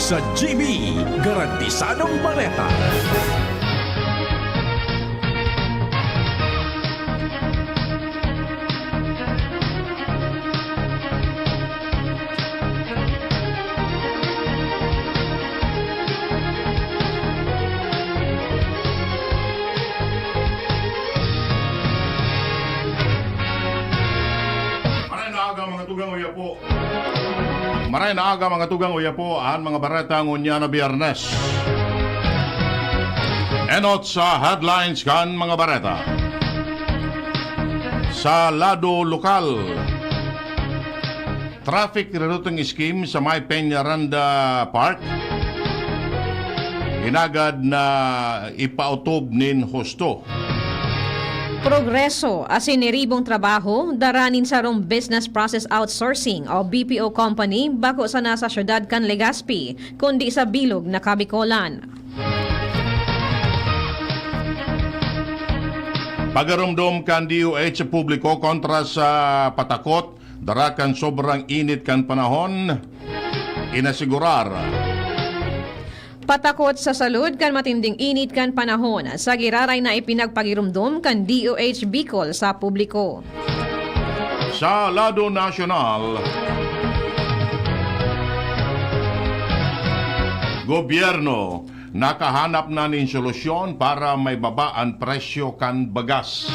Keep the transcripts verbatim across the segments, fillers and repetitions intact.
Sa G B, garantisadong bareta. Maray na aga, mga tugang, uya po. Maray na aga, mga tugang, uya po, an mga bareta ngunyan na Biyernes. Enot sa headlines kan mga bareta. Sa lado lokal, traffic rerouting scheme sa may Peñaranda Park, hinagad na ipaotob nin husto. Progreso asin niribong trabaho dara nin sarong business process outsourcing o B P O company bako sana sa siyudad kan Legazpi, kundi sa bilog na Kabikolan. Pagiromdom kan D O H sa publiko kontra sa patakot dara kan sobrang init kan panahon, inasigurar. Patakot sa salud kan matinding init kan panahon sa giraray na ipinagpagiromdom kan D O H Bicol sa publiko. Sa lado nasyonal, gobyerno nakahanap na nin solusyon para maibaba an presyo kan bagas.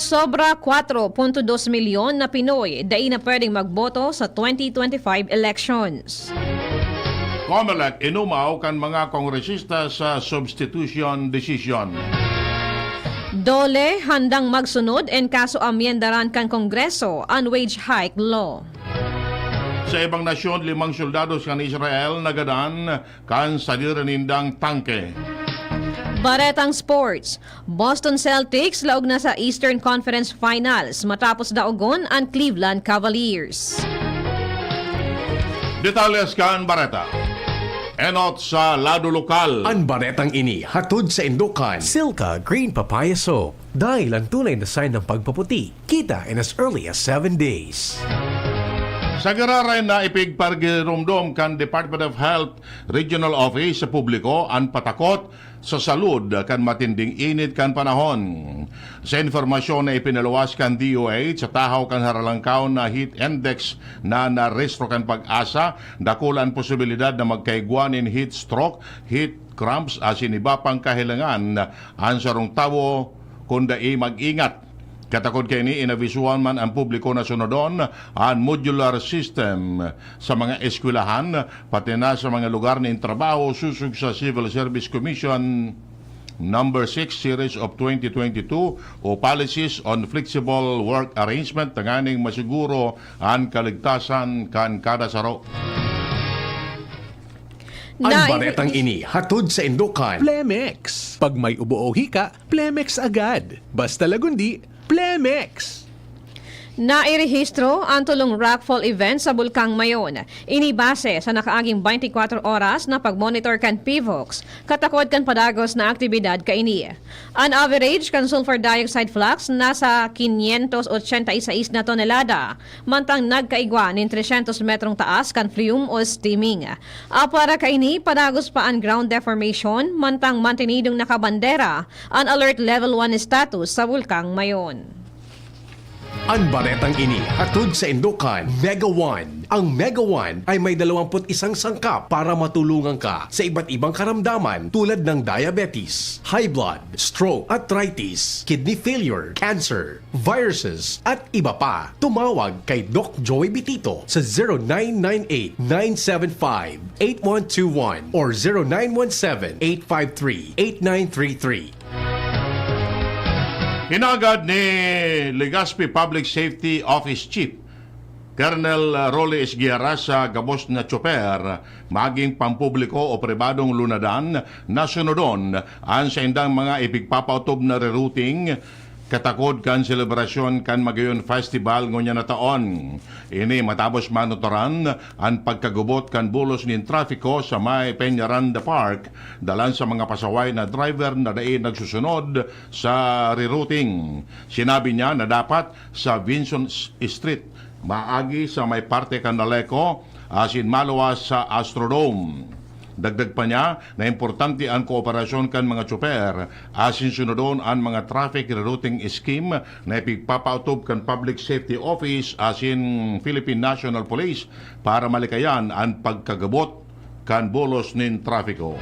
Sobra kwatro punto dos milyon na Pinoy dai na pwedeng magboto sa twenty twenty-five elections. Comelec inumaw kan mga kongresista sa substitution decision. DOLE handang magsunod en kaso amyendaran kan Kongreso an wage hike law. Sa ibang nasyon, limang soldados kan Israel nagadan kan sadiri nindang tangke. Baretang sports, Boston Celtics laog na sa Eastern Conference Finals matapos daogon an Cleveland Cavaliers. Detalles kan bareta. Enot sa lado lokal. An baretang ini hatod sa Indokan. Silka Green Papaya Soap. Dahil ang tunay na sign ng pagpaputi, kita in as early as seven days. Sa giraray na ipigpagiromdom kan Department of Health Regional Office sa publiko an patakot sa salud kan matinding init kan panahon. Sa impormasyon na ipinaluwas kan D O H sa tahaw kan haralangkaw na heat index na narehistro kan PAGASA, dakula an posibilidad na magkaigwa nin heat stroke, heat cramps asin iba pang kahilingan an sarong tawo kun dai mag-ingat. Katakod kaini, inabisuhan man an publiko na sunodon an modular system sa mga eskwelahan, pati na sa mga lugar nin trabaho, sosog sa Civil Service Commission Number six Series of twenty twenty-two o Policies on Flexible Work Arrangement, tanganing masiguro an kaligtasan kan kada saro. An Nai- baretang ini hatod sa Indokan. Plemex. Pag may ubo o hika, Plemex agad. Basta lagundi, Plemex. Nairehistro an tulong rockfall event sa Bulkang Mayon. Ini base sa nakaaging twenty-four oras na pagmonitor kan PHIVOLCS, katakod kan padagos na aktibidad kaini. An average kan sulfur dioxide flux nasa quinientos ochenta y seis na tonelada, mantang nagkaigwa nin trescientos metrong taas kan flume o steaming. Apwera kaini, padagos pa an ground deformation, mantang mantinidong nakabandera an Alert Level one status sa Bulkang Mayon. An baretang ini hatod sa Indokan, Mega One. Ang Mega One ay may dalawampu't isang sangkap para matulungan ka sa iba't ibang karamdaman tulad ng diabetes, high blood, stroke, arthritis, kidney failure, cancer, viruses, at iba pa. Tumawag kay Doc Joey Bitito sa zero nine nine eight, nine seven five, eight one two one or zero nine one seven, eight five three, eight nine three three. Hinagad ni Legazpi Public Safety Office Chief Colonel Rolly Esguerra sa gabos na tsoper magin pampubliko o pribadong lunadan na sunodon an saindang mga ipigpapaotob na rerouting katakod kan selebrasyon kan Magayon Festival ngunyan na taon. Ini matapos manuturan an pagkagubot kan bulos nin trapiko sa may Peñaranda Park, dalan sa mga pasaway na driver na dai nagsusunod sa rerouting. Sinabi niya na dapat sa Vinson Street, maagi sa may parte kan Aleco, asin maluwas sa Astrodome. Dagdag pa niya na importante an kooperasyon kan mga tsoper asin sunodon an mga traffic rerouting scheme na ipigpapaotob kan Public Safety Office asin Philippine National Police para malikayan an pagkagabot kan bulos nin trapiko.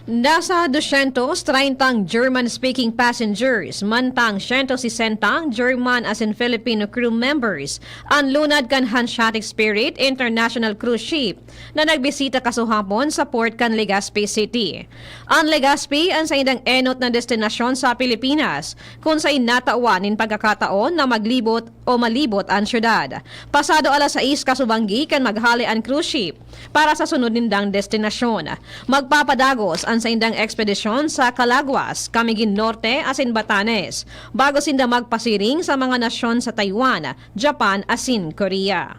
Nasa dosyentos treintang German-speaking passengers, mantang siyento sesentang German asin Filipino crew members an lunad kan Hanseatic Spirit International Cruise Ship na nagbisita kasuhapon sa port kan Legazpi City. An Legazpi an saindang enot na destinasyon sa Pilipinas, kun saen natawan nin pagkakataon na maglibot o malibot an syudad. Pasado alas sais kasubanggi kan maghale an cruise ship para sa sunod nindang destinasyon. Magpapadagos an saindang ekspedisyon sa Calaguas, Camiguin Norte asin Batanes, bago sinda magpasiring sa mga nasyon sa Taiwan, Japan asin Korea.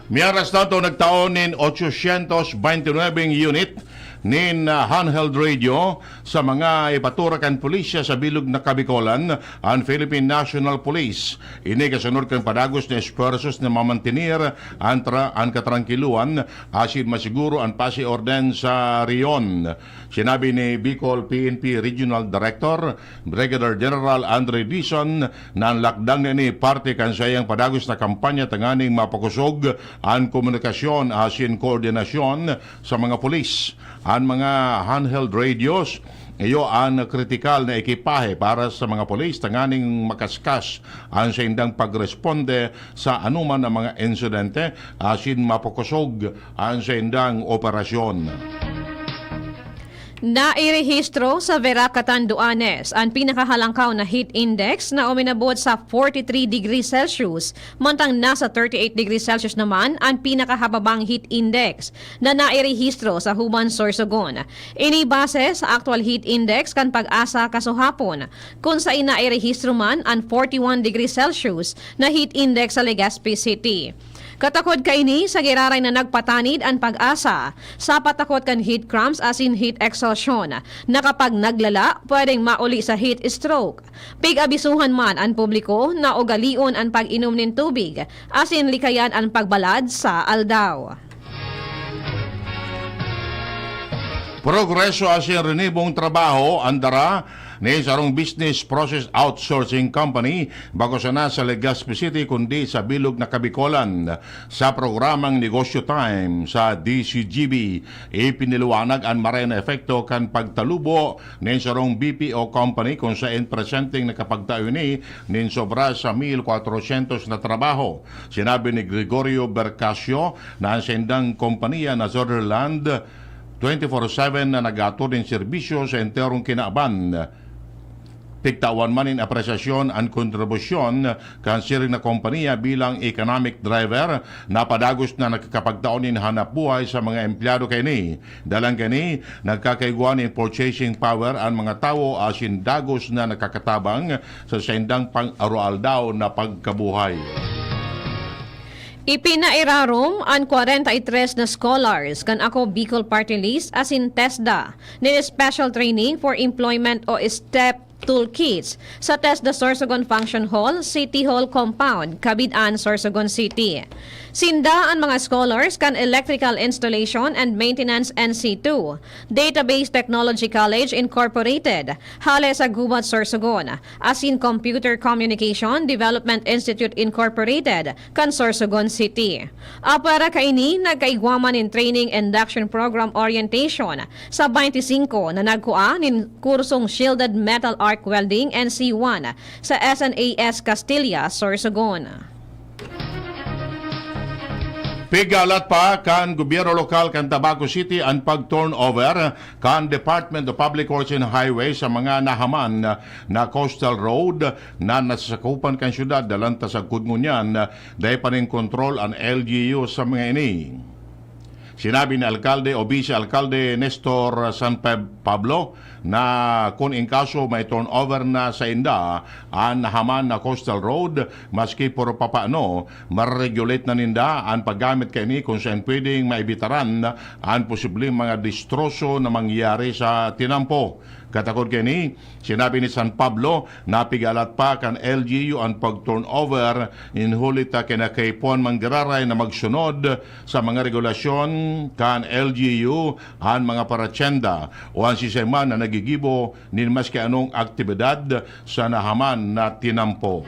Mientras tanto, nagtao nin ochocientos veintinuebe unit nin, ah, handheld radio sa mga ipatura kan pulisya sa bilog na Kabikolan an Philippine National Police. Ini kasunod kan padagos na esfuerzos na mamantenir an tra-, an katrangkiluan asin masiguro an pasi orden sa rehiyon. Sinabi ni Bicol P N P Regional Director Brigadier General Andre Dizon na an lakdang na ini parte kan saiyang padagos na kampanya tanganing mapakosog an komunikasyon asin koordinasyon sa mga pulis. An mga handheld radios, iyo an kritikal na ekipahe para sa mga pulis tanganing makaskas an saindang pagresponde sa anoman na mga insidente asin mapakosog an saindang operasyon. Nairehistro sa Verac, Catanduanes an pinakahalangkaw na heat index na uminabot sa forty-three degrees Celsius, mantang nasa thirty-eight degrees Celsius naman an pinakahababang heat index na nairehistro sa Juban, Sorsogon. Ini base sa actual heat index kan PAGASA kasuhapon, kun saen nairehistro man an forty-one degrees Celsius na heat index sa Legazpi City. Katakod kaini sa giraray na nagpatanid an PAGASA sa patakot kan heat cramps asin heat exhaustion, na kapag naglala, pwedeng mauli sa heat stroke. Pig-abisuhan man an publiko na ugalion an pag-inom nin tubig asin likayan an pagbalad sa aldaw. Progreso asin rinibong trabaho an dara ni sarong business process outsourcing company, bako sana sa Legazpi City, kundi sa bilog na Kabikolan. Sa programang Negosyo Time sa D C G B, ipinaliwanag an maray na epekto kan pagtalubo nin sarong B P O company kun saen presenteng nakapagtao ini nin sobra sa mil kwatrosyentos na trabaho. Sinabi ni Gregorio Bercasio na an saindang kompanya na Sutherland twenty-four seven na nag-aatod nin serbisyo sa enterong kinaban. Pigtawan man nin apresyasyon an kontribusyon kan siring na kompanya bilang economic driver na padagos na nakakapagtao nin hanap buhay sa mga empleyado kaini. Dalang kani, nagkakaigwa nin purchasing power an mga tawo asin dagos na nakakatabang sa saindang pang-aroaldaw na pagkabuhay. Ipinairarom an kwarenta y tres na scholars kan Ako Bicol Party List asin TESDA nin Special Training for Employment o STEP Toolkits sa TESDA Sorsogon Function Hall, City Hall Compound, Cabidan, Sorsogon City. Sinda an mga scholars kan Electrical Installation and Maintenance N C two, Database Technology College Incorporated, hale sa Gubat, Sorsogon, asin Computer Communication Development Institute Incorporated kan Sorsogon City. Apwera kaini, nagkaigwa man nin training induction program orientation sa twenty-five na nagkua nin kursong Shielded Metal Arc Welding N C one sa S N A S Castilla, Sorsogon. Pigalat pa kan gobyerno lokal kan Tabaco City an pag-turnover kan Department of Public Works and Highways sa mga nahaman na coastal road na nasasakupan kan syudad. Dalan ta sagkod ngunyan, dai pa nin kontrol an L G U sa mga ini. Sinabi ni Alkalde o Vice Alkalde Nestor San Pab-, Pablo na kun in kaso may turnover na sainda an nahaman na coastal road, maski puro papano, mareregulate na ninda an paggamit kaini kun saen pwedeng maibitaran an posibleng mga destroso na mangyayari sa tinampo. Katakod kaini, sinabi ni San Pablo na pigalat pa kan L G U an pag-turnover nin huli ta kinakaipon manggiraray na magsunod sa mga regulasyon kan L G U an mga paratyenda o an siisay man na naggigibo nin maski anong aktibidad sa nahaman na tinampo.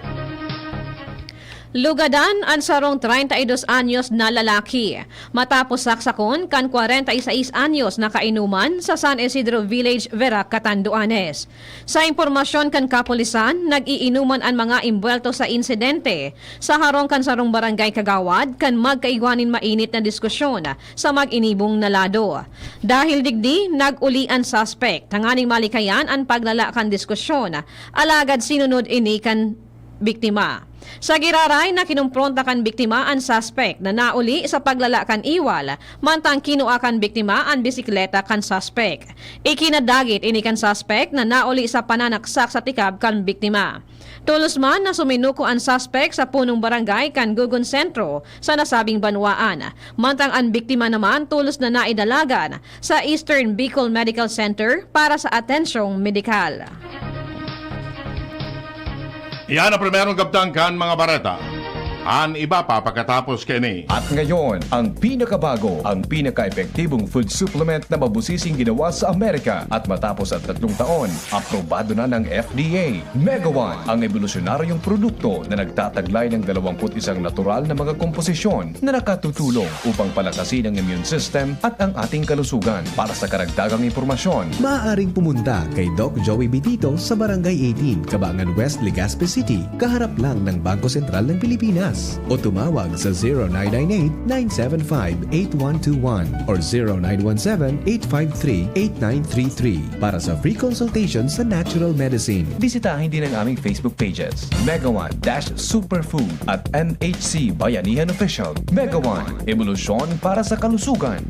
Lugadan an sarong treinta y dos anyos na lalaki, matapos saksakon kan kwarenta y seis anyos na kainuman sa San Isidro Village, Verac, Catanduanes. Sa impormasyon kan kapulisan, nag-iinuman an mga imbuwelto sa insidente sa harong kan sarong barangay kagawad kan magkaigwa nin mainit na diskusyon sa mag-inibong na lado. Dahil digdi, nag-uli an suspek tanganing malikayan an paglala kan diskusyon, alagad sinunod ini kan biktima. Sa giraray na kinompronta kan biktima an suspek na nauli sa paglala kan iwal, mantang kinua kan biktima an bisikleta kan suspek. Ikinadagit ini kan suspek na nauli sa pananaksak sa tikab kan biktima. Tolos man na suminuko an suspek sa punong barangay kan Gugun Sentro sa nasabing banwaan, mantang an biktima naman tolos na naidalagan sa Eastern Bicol Medical Center para sa atensyong medikal. Iyan ang primerong kabtang kan mga bareta. An iba pa pakatapos kaini. At ngayon, ang pinakabago, ang pinaka-epektibong food supplement na mabusising ginawa sa Amerika at matapos ang tatlong taon, aprobado na ng F D A. Mega One, ang ebolusyonaryong produkto na nagtataglay ng dalawampu't isang natural na mga komposisyon na nakatutulong upang palakasin ang immune system at ang ating kalusugan. Para sa karagdagang impormasyon, maaaring pumunta kay Doc Joey Bitito sa Barangay eighteen, Cabangan West, Legazpi City, kaharap lang ng Bangko Sentral ng Pilipinas. O tumawag sa zero nine nine eight, nine seven five, eight one two one or zero nine one seven, eight five three, eight nine three three para sa free consultation sa natural medicine. Bisitahin din ang aming Facebook pages, Mega One dash Superfood at M H C Bayanihan Official. Mega One, ebolusyon para sa kalusugan.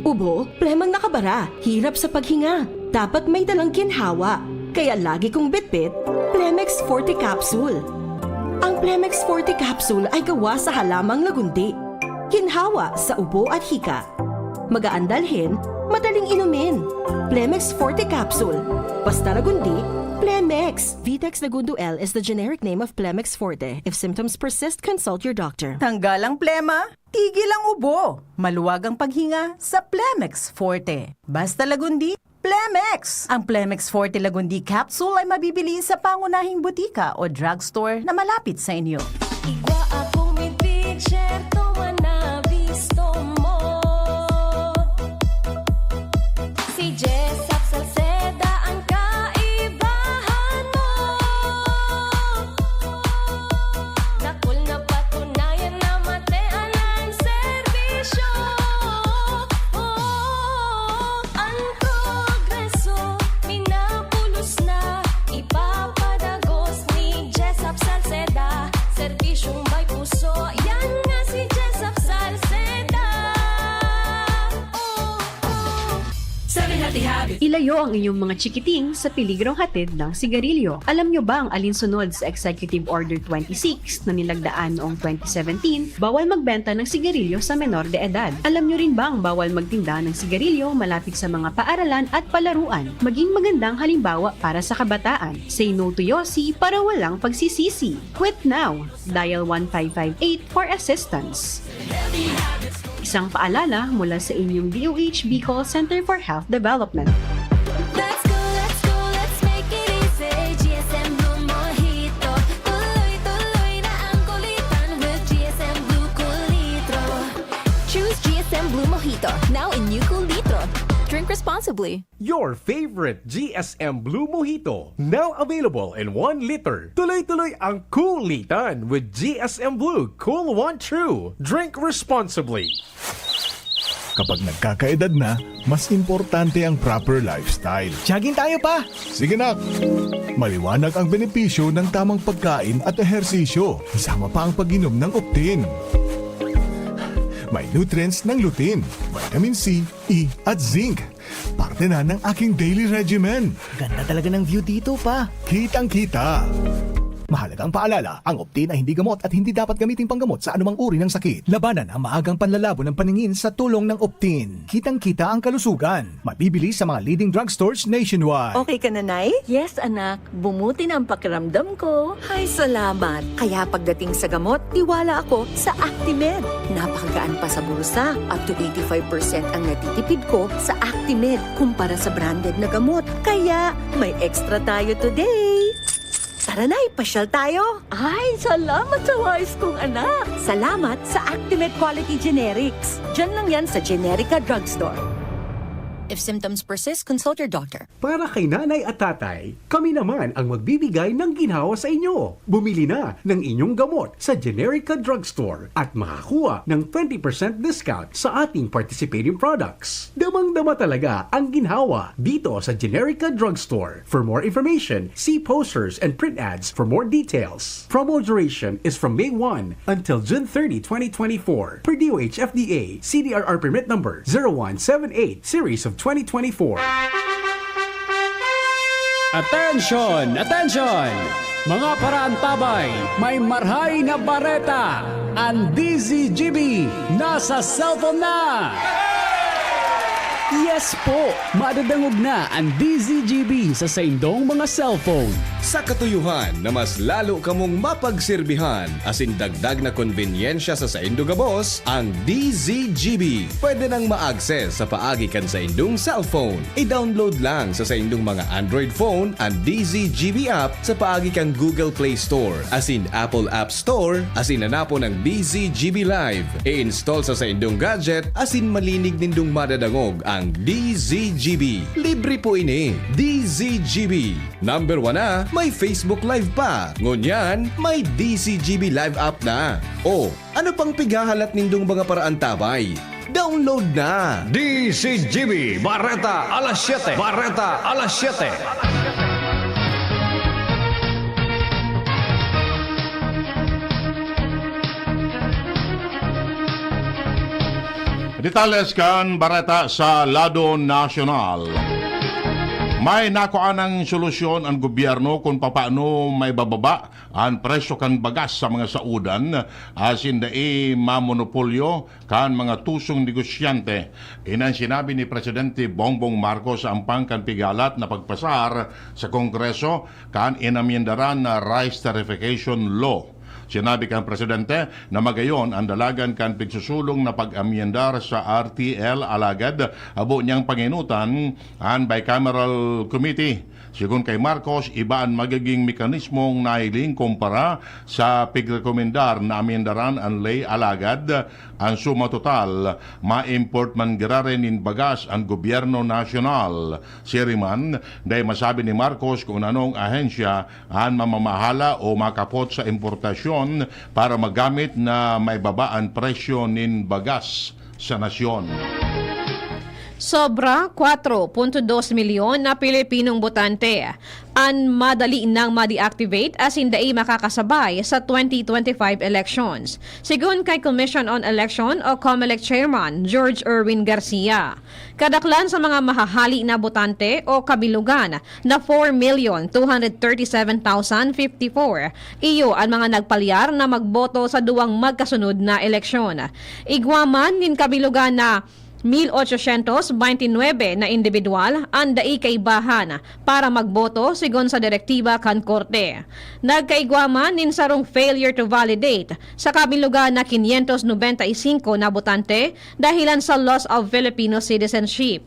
Ubo, plemang nakabara, hirap sa paghinga. Dapat may dalang ginhawa. Kaya lagi kong bitbit, Plemex Forte Capsule. Ang Plemex Forte Capsule ay gawa sa halamang lagundi. Ginhawa sa ubo at hika. Magaan dalhin, madaling inumin. Plemex Forte Capsule. Basta Lagundi, Plemex. Vitex Lagundo L is the generic name of Plemex Forte. If symptoms persist, consult your doctor. Tanggal ang plema, tigil ang ubo. Maluwag ang paghinga sa Plemex Forte. Basta Lagundi, Plemex! Ang Plemex Forte Lagundi Capsule ay mabibili sa pangunahing butika o drugstore na malapit sa inyo. Igwa akong midbit, syerto man na bisto mo. Si Jessop Salceda ang kaibahan mo. Dakul na patunayan na matean ang serbisyo. Oh, ang progreso, minapulos na, ipapadagos ni Jessop Salceda. Serbisyong may puso, yan nga si Jessop Salceda. Oh, oh. Seven Healthy Habits. Ilayo ang inyong mga chikiting sa peligrong hatid ng sigarilyo. Alam nyo ba ang alinsunod sa Executive Order twenty-six na nilagdaan noong twenty seventeen? Bawal magbenta ng sigarilyo sa menor de edad. Alam nyo rin bang bawal magtinda ng sigarilyo malapit sa mga paaralan at palaruan? Maging magandang halimbawa para sa kabataan. Say no to yosi para walang pagsisisi. Quit now! Dial one five five eight for assistance. Isang paalala mula sa inyong D O H Bicol Center for Health Development. Let's go, let's go, let's make it easy. G S M Blue Mojito. Tuloy-tuloy na ang kulitan with G S M Blue Cool Litro. Choose G S M Blue Mojito, now in new Cool Litro. Drink responsibly. Your favorite G S M Blue Mojito, now available in one liter. Tuloy-tuloy ang kulitan with G S M Blue Cool One True. Drink responsibly. Kapag nagkakaedad na, mas importante ang proper lifestyle. Jogging tayo, pa! Sige, nak! Maliwanag ang benepisyo ng tamang pagkain at ehersisyo, kasama pa ang pag-inom ng Optin. May nutrients ng lutein, vitamin C, E, at zinc. Parte na ng aking daily regimen. Ganda talaga ng view dito, pa. Kitang-kita. Mahalagang paalala, ang Optin ay hindi gamot at hindi dapat gamiting panggamot sa anumang uri ng sakit. Labanan ang maagang panlalabo ng paningin sa tulong ng Optin. Kitang-kita ang kalusugan. Mabibili sa mga leading drugstores nationwide. Okay ka na, Nay? Yes, anak. Bumuti na ang pakiramdam ko. Ay, salamat. Kaya pagdating sa gamot, tiwala ako sa Actimed. Napakagaan pa sa bulsa. Up to eighty-five percent ang natitipid ko sa Actimed kumpara sa branded na gamot. Kaya, may extra tayo today. Tara na, ipasyal tayo! Ay, salamat sa wais kong anak! Salamat sa Actimed Quality Generics. Diyan lang yan sa Generica Drugstore. If symptoms persist, consult your doctor. Para kay nanay at tatay, kami naman ang magbibigay ng ginhawa sa inyo. Bumili na ng inyong gamot sa Generica Drugstore at makakuha ng twenty percent discount sa ating participating products. Damang-dama talaga ang ginhawa dito sa Generica Drugstore. For more information, see posters and print ads for more details. Promo duration is from May one until June thirty, twenty twenty-four, per D O H F D A, C D R R permit number zero one seven eight series of twenty twenty-four. Attention! Attention! Mga paraantabay, may marhay na bareta! Ang D Z G B nasa cellphone na! Yes po! Madadangog na ang D Z G B sa saindong mga cellphone. Sa katuyuhan na mas lalo kamong mapagserbihan asin dagdag na konbenyensya sa saindo gabos, ang D Z G B pwede nang ma-access sa paagi kan saindong cellphone. I-download lang sa saindong mga Android phone an D Z G B app sa paagi kan Google Play Store asin Apple App Store asin hanapon ang D Z G B Live. I-install sa saindong gadget asin malinig nindong madadangog ang D Z G B. Libre po ini. D Z G B. Number one na, may Facebook Live pa. Ngunyan, may D Z G B Live app na. O, ano pang pighahalat nindong mga paraantabay? Download na! D Z G B Bareta alas siyete. Bareta alas siyete. Detalles kan bareta sa lado nasyonal. May nakuha ng solusyon ang gobyerno kung papaano may bababa an presyo kan bagas sa mga saodan asin dai mamonopolyo kan mga tusong negosyante. Inan sinabi ni Presidente Bongbong Marcos sa ampang kan pigalat na pagpasar sa Kongreso kan inamyendaran na Rice Tariffication Law. Sinabi kan Presidente na magayon ang dalagan kan pigsusulong na pag-amyendar sa R T L alagad habo niyang pangenotan an bicameral committee. Sigon kay Marcos, iba an magiging mekanismong nahiling kumpara sa pigrekomendar na amyendaran an ley alagad an suma total ma-import man giraray nin bagas an gobyerno nasyonal. Siring man, dai masabi ni Marcos kun anong ahensya an mamamahala o makapot sa importasyon para magamit na maibaba an presyo nin bagas sa nasyon. Sobra kwatro punto dos milyon na Pilipinong botante an madali nang ma-deactivate asin dai makakasabay sa twenty twenty-five elections, sigon kay Commission on Election o COMELEC Chairman George Erwin Garcia. Kadaklan sa mga mahahali na botante o kabilugan na four million two hundred thirty-seven thousand fifty-four, iyo an mga nagpalyar na magboto sa duwang magkasunod na eleksyon. Igwa man nin kabilugan na mil ochocientos veintinuebe na indibidwal an dai kaibahan para magboto, sigon sa direktiba kan korte. Nagkaigwa man nin sarong failure to validate sa kabilugan na quinientos nobenta y cinco na botante dahilan sa loss of Filipino citizenship.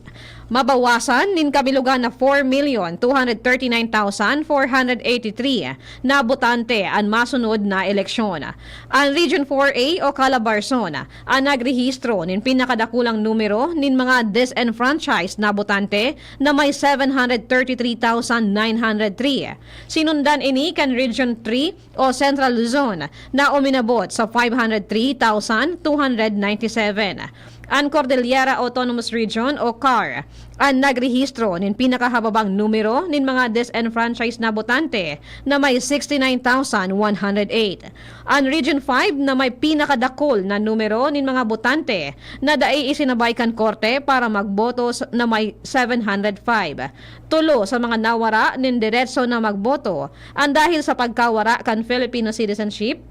Mabawasan nin kabilugan na four million two hundred thirty-nine thousand four hundred eighty-three na botante an masunod na eleksyon. An Region four A o Calabarzon an nagrehistro nin pinakadakulang numero nin mga disenfranchised na botante na may seven hundred thirty-three thousand nine hundred three. Sinundan ini kan Region three o Central Luzon na uminabot sa five hundred three thousand two hundred ninety-seven. An Cordillera Autonomous Region o car an nagrehistro nin pinakahababang numero nin mga disenfranchised na botante na may sixty nine thousand one hundred eight. An Region five na may pinakadakul na numero nin mga botante na dai isinabay kan korte para magboto s-, na may seven hundred five. Tulo sa mga nawara nin deretso na magboto an dahil sa pagkawara kan Filipino citizenship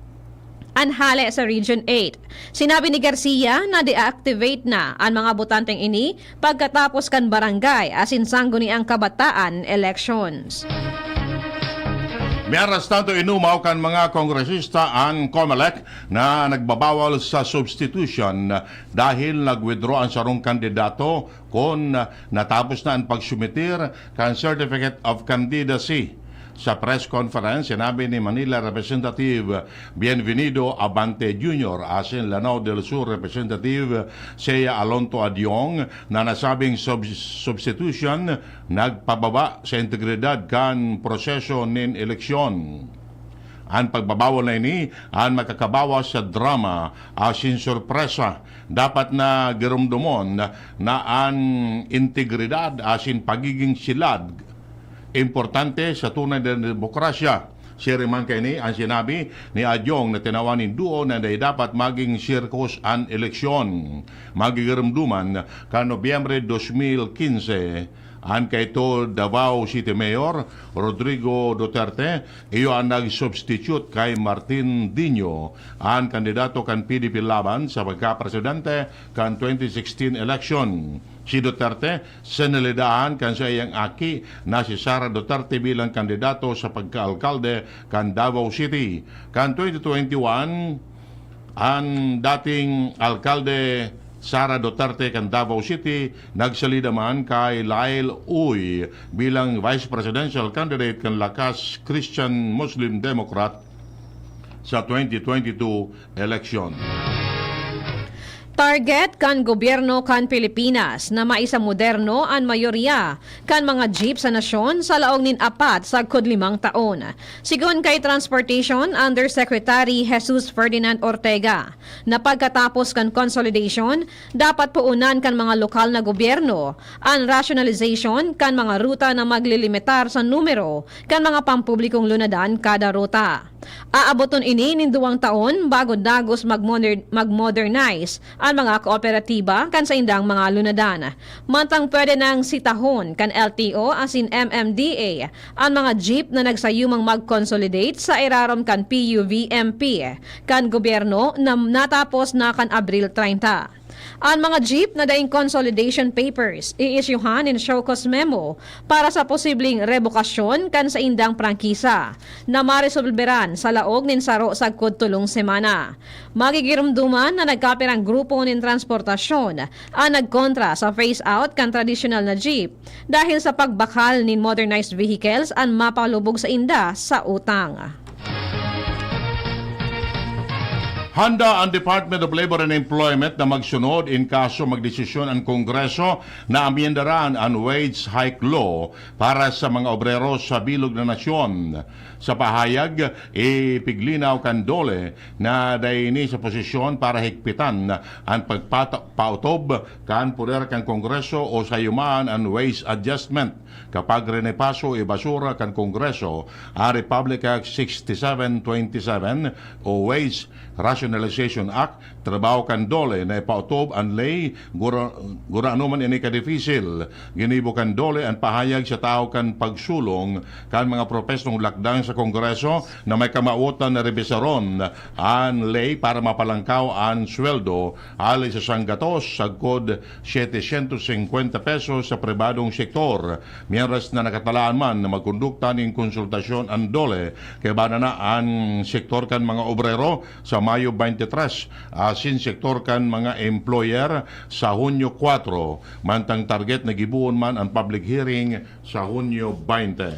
an hale sa Region eight. Sinabi ni Garcia na deactivate na an mga botanteng ini pagkatapos kan barangay asin sangguniang kabataan elections. Mientras tanto, inumaw kan mga kongresista an COMELEC na nagbabawal sa substitution dahil nag-withdraw an sarong kandidato kun natapos na an pagsumitir kan Certificate of Candidacy. Sa press conference, sinabi ni Manila Representative Bienvenido Abante Junior asin Lanao del Sur Representative Sea Alonto Adiong na nasabing sub- substitution nagpababa sa integridad kan proseso nin eleksyon. An pagbabawal na ini an makakabawas sa drama asin sorpresa. Dapat na giromdomon na an integridad asin pagiging silad importante sa tunay na demokrasya. Siring man kaini an sinabi ni Adyong na tinawan nin duo na dai dapat maging sirkus an eleksyon. Magigiromdoman kan Nobyembre dos mil quince, an kaito Davao City Mayor Rodrigo Duterte iyo an nag-substitute kay Martin Dino, an kandidato kan P D P Laban sa pagkapresidente kan twenty sixteen election. Si Duterte sinalidahan kan saiyang aki na si Sara Duterte bilang kandidato sa pagkaalkalde kan Davao City. Kan twenty twenty-one, an dating alkalde Sara Duterte kan Davao City nagsalida man kay Lyle Uy bilang vice presidential candidate kan Lakas Christian Muslim Democrat sa twenty twenty-two eleksyon. Target kan gobyerno kan Pilipinas na maisa moderno an mayorya kan mga jeep sa nasyon sa laog nin apat sagkod limang taon. Sigon kay Transportation Undersecretary Jesus Ferdinand Ortega, na pagkatapos kan consolidation, dapat poonan kan mga lokal na gobyerno an rationalization kan mga ruta na maglilimitar sa numero kan mga pampublikong lunadan kada ruta. Aaboton ini nin duwang taon bago dagos magmoder-, magmodernize an mga kooperatiba kan saindang mga lunadan. Mantang pwede nang sitahon kan L T O asin M M D A an mga jeep na nagsayumang mag-consolidate sa irarom kan P U V M P kan gobyerno na natapos na kan Abril treinta. An mga jeep na daing consolidation papers, iisyuhan nin show cause memo para sa posibleng rebokasyon kan saindang prangkisa, na maresolberan sa laog nin saro sagkod tolong semana. Magigiromdoman na nagkapirang grupo nin transportasyon an nagkontra sa phase out kan tradisyonal na jeep dahil sa pagbakal nin modernized vehicles an mapalubog sainda sa utang. Handa ang Department of Labor and Employment na magsunod in kaso magdesisyon ang Kongreso na amyendaran ang wage hike law para sa mga obrero sa bilog na nasyon. Sa pahayag, ipiglinaw kan DOLE na dai ini sa posisyon para higpitan ang pagpata-, pautob kan poder kan Kongreso o sayumaan an wage adjustment. Kapag rinepaso o ibasura kan Kongreso ang Republic Act sixty-seven twenty-seven o Wage Rationalization Act, trabaho kan DOLE na ipaotob an ley, gura-, gurano man ini kadifisil. Ginibo kan DOLE an pahayag sa tahaw kan pagsulong kan mga propesnong lakdang sa Kongreso na may kamawotan na rebisaron an ley para mapalangkaw an sweldo hali sa sanggatos sagkod setecientos cincuenta pesos sa pribadong sektor, mientras na nakatalaan man na magkondukta nin konsultasyon an DOLE kaiba na an sektor kan mga obrero sa Mayo twenty-three, asin sektor kan mga employer sa Hunyo kuwatro, mantang target na gibohon man an public hearing sa Hunyo twenty.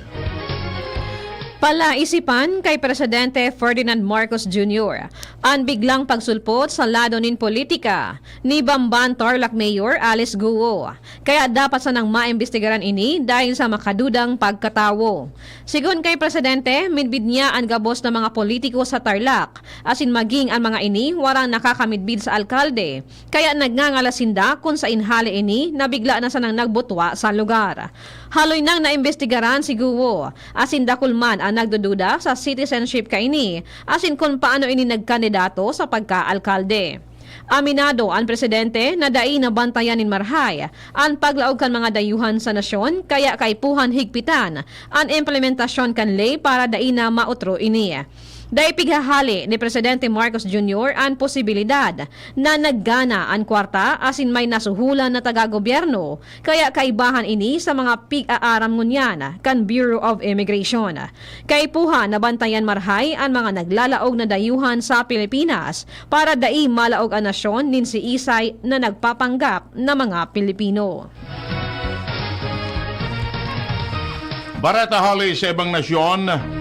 Palaisipan kay Presidente Ferdinand Marcos Junior an biglang pagsulpot sa lado nin politika ni Bamban Tarlac Mayor Alice Guo, kaya dapat sanang maimbestigaran ini dahil sa makadudang pagkatawo. Sigon kay Presidente, midbid niya an gabos na mga politiko sa Tarlac, asin maging an mga ini warang nakakamidbid sa alkalde, kaya nagngangalas sinda kun saen hale ini na bigla na sanang nagbutwa sa lugar. Haloy nang naimbestigaran si Guo, asin dakul man an nagdududa sa citizenship kaini, asin kun paano ini nagkandidato sa pagka-alkalde. Aminado an presidente na dai nabantayan nin marahay an paglaog kan mga dayuhan sa nasyon, kaya kaipuhan higpitan an implementasyon kan ley para dai na maotro ini. Dai pighahale ni Presidente Marcos Junior an posibilidad na naggana an kwarta asin may nasuhulan na taga-gobyerno, kaya kaibahan ini sa mga pig-aaram ngunyan kan Bureau of Immigration. Kaipuhan na bantayan marahay an mga naglalaog na dayuhan sa Pilipinas para dai malaog an nasyon nin siisay na nagpapanggap na mga Pilipino. Bareta hali sa ibang nasyon,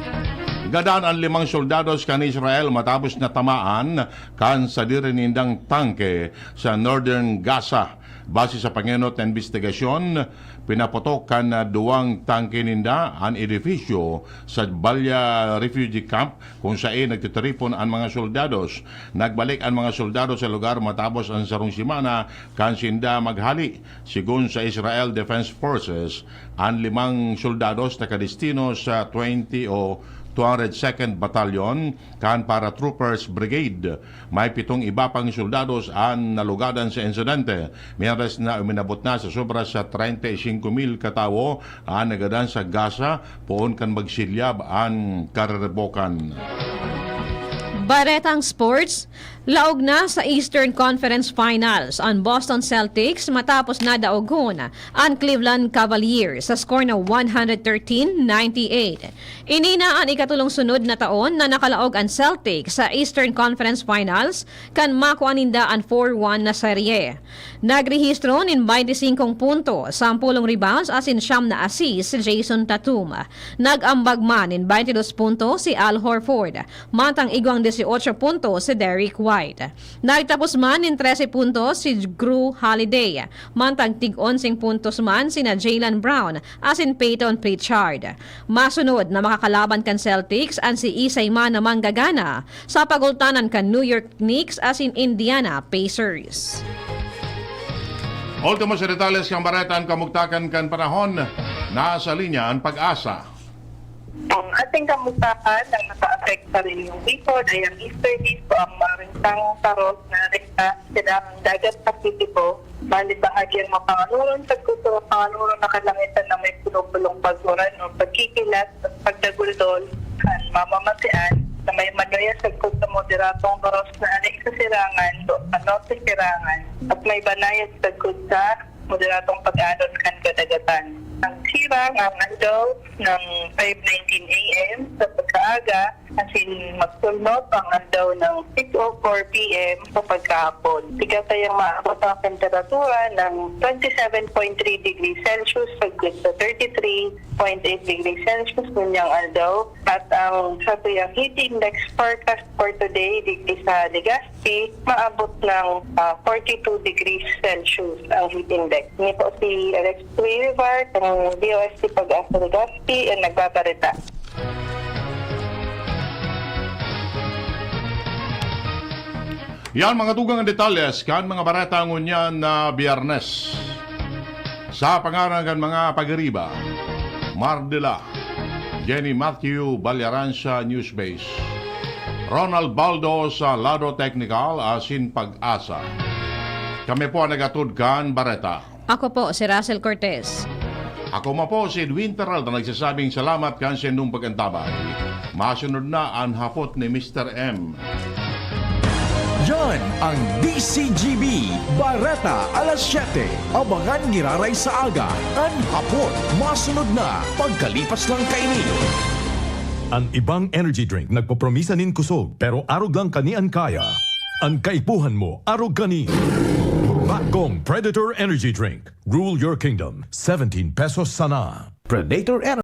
gadan an limang soldados kan Israel matapos na tamaan kan sadiri nindang tangke sa northern Gaza. Base sa pangenot na imbestigasyon, pinaputok kan duwang tangke ninda an edifisyo sa Balya Refugee Camp kung saen nagtitiripon an mga soldados. Nagbalik an mga soldado sa lugar matapos an sarong semana kan sinda maghali. Sigon sa Israel Defense Forces, an limang soldados nakadestino sa twenty o two hundred second Battalion kan Paratroopers Brigade. May pitong iba pang soldados an nalugadan sa insidente, mientras na uminabot na sa sobra sa treinta y cinco mil katawo an nagadan sa Gaza poon kan magsilyab an karerebokan. Baretang Sports, laog na sa Eastern Conference Finals an Boston Celtics matapos nadaogon an Cleveland Cavaliers sa score na one hundred thirteen ninety-eight. Ini na an ikatulong sunod na taon na nakalaog an Celtics sa Eastern Conference Finals kan makua ninda an four one na serye. Nagrehistro nin baynte singkong punto, sampolong rebounds asin siyam na assist si Jason Tatum. Nag-ambag man nin baynte dos punto si Al Horford, mantang igwang dieciocho punto si Derrick White. Nagtapos man nin trese punto si Jrue Holiday, mantang tig-onseng puntos man sina Jaylen Brown asin Payton Pritchard. Masunod na makakalaban kan Celtics an siisay man na manggagana sa pagultanan kan New York Knicks asin Indiana Pacers. Ultimo sa detalles kan bareta, an kamugtakan kan panahon. Nasa linya an Pag-asa. Ang ating kamugtakan na nakaapekta rin yung bikod ay ang easterlies o ang marintang taros na rekta sa dagat Pasipiko. Bali, bahagi ang mapanganoron sa gusto mapanganoron na kalangitan na may pulong-pulong pag-uran o pagkikilat at pagdaguldol kan mamamasean na may manuya sa gusto moderatong baros na aning sa sirangan o ano sa sirangan at may banayad sa sa moderatong pag-anon kan kadagatan. Ang sirang ang aldaw ng five nineteen A M sa pagkaaga asin magsulnop ang aldaw ng six oh four P M sa pagkahapon. Tigatay ang maabot na temperatura ng twenty seven point three degrees Celsius sagkod sa thirty three point eight degrees Celsius ngunyan aldaw at ang satuyang heat index forecast for today digdi sa Legazpi maabot ng ah, forty two degrees Celsius ang heat index. Ini po si Alex Rivar ng D O S T Pag-asa Legazpi ang nagbabarita. Yan mga tugang ang detalles kan mga bareta ngunyan na Biyernes. Sa pangaran kan mga pagiriba, Mardela, Jenny Matthew Balyaransya Newsbase, Ronald Baldo sa lado teknikal asin Pag-asa. Kami po ang nagatod kan bareta. Ako po si Russell Cortez. Ako man po si Edwin Peralta nagsasabing salamat kan sindong pag-antabay. Masunod na an hapot ni Mister M. Yan ang D C G B, Bareta alas siyete. Abangan giraray sa aga, an hapot. Masunod na, pagkalipas lang kaini. An ibang energy drink nagpopromisa nin kusog, pero arog lang kani an kaya. An kaipuhan mo, arog kani. Bagong Predator Energy Drink. Rule your kingdom. Seventeen pesos sana. Predator Energy.